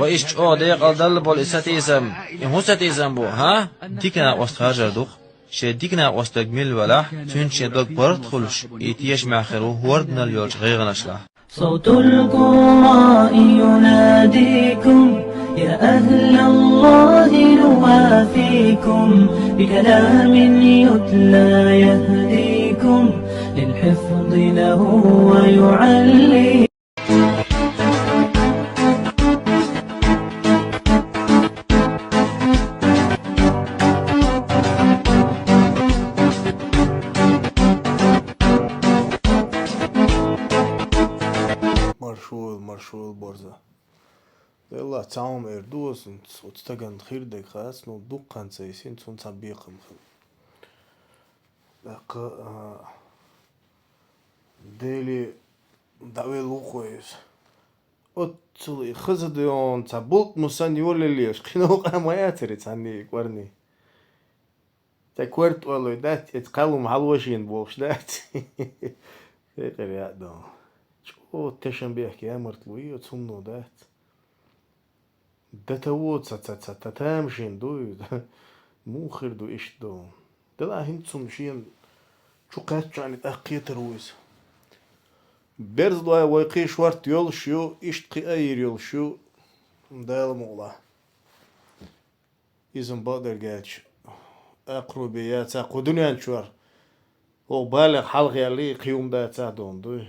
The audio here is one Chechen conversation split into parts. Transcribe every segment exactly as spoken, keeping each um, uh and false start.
Ва иштта чӀогӀа декъала далла болу и сатийсам, и хӀун сатийсам бу, хӀа? Дика накъост хажар ду-кх. Шен дика накъостаг мила велахь, цуьнца шен дог барт хуьлуш, и тешамехь хир ву хӀорданал йолчу гӀайгӀанашлахь. صوت القرآن يناديكم يا أهل الله نوافيكم بكلام يتلى يهديكم للحفظ له ويعلي. Маршо йойла, маршо йойла, борза. Делахь, цхьа хӀума эр ду аса, оцу стагана хир дерг хац, ну, дуккха хан ца йисина, цунна цхьа бекхам хилла. ТӀаккха, а, Деле дӀавелла ву-кх иза. Оццул и хаза дуьйна цхьа булт мусан йолаллеш, кхин новкъа ма яцара цхьанне и кӀорни. Цхьа корта олуй дац, эца кхалум хьалавашийна бохуш дац. Хекхар яа ду. ЧӀогӀа тешам бехке ямартло ю, оцу хӀумано дац. Дан тан ву ца, ца, ца, та тамашийна ду иза. Муха хир ду иштта ду? Делахь хӀинца цунна шена чу кхаьччахьана тӀаккха кхетар ву иза. Берзалой вай кхин шорта йолуш ю, иштта кхин а йийр йолуш ю, Дала мукъалахь. Иза-м бакъдерг аьлча, акхарой бен яцахь кху дуьнен чохь. ХӀокху балех хьалха яьллий, кхин хӀума дацахь а дуьйна дуй.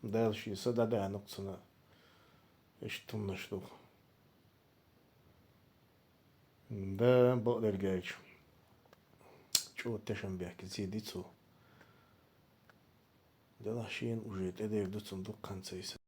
Дала шен са дӀадаьхьна-кх цунна. Иштта хӀуманаш ду-кх. Да, бакъдерг аьлча, чӀогӀа тешам бехке зе ди цо. Делахь шена уже тӀедер ду цунна дуккха хан ца йиса.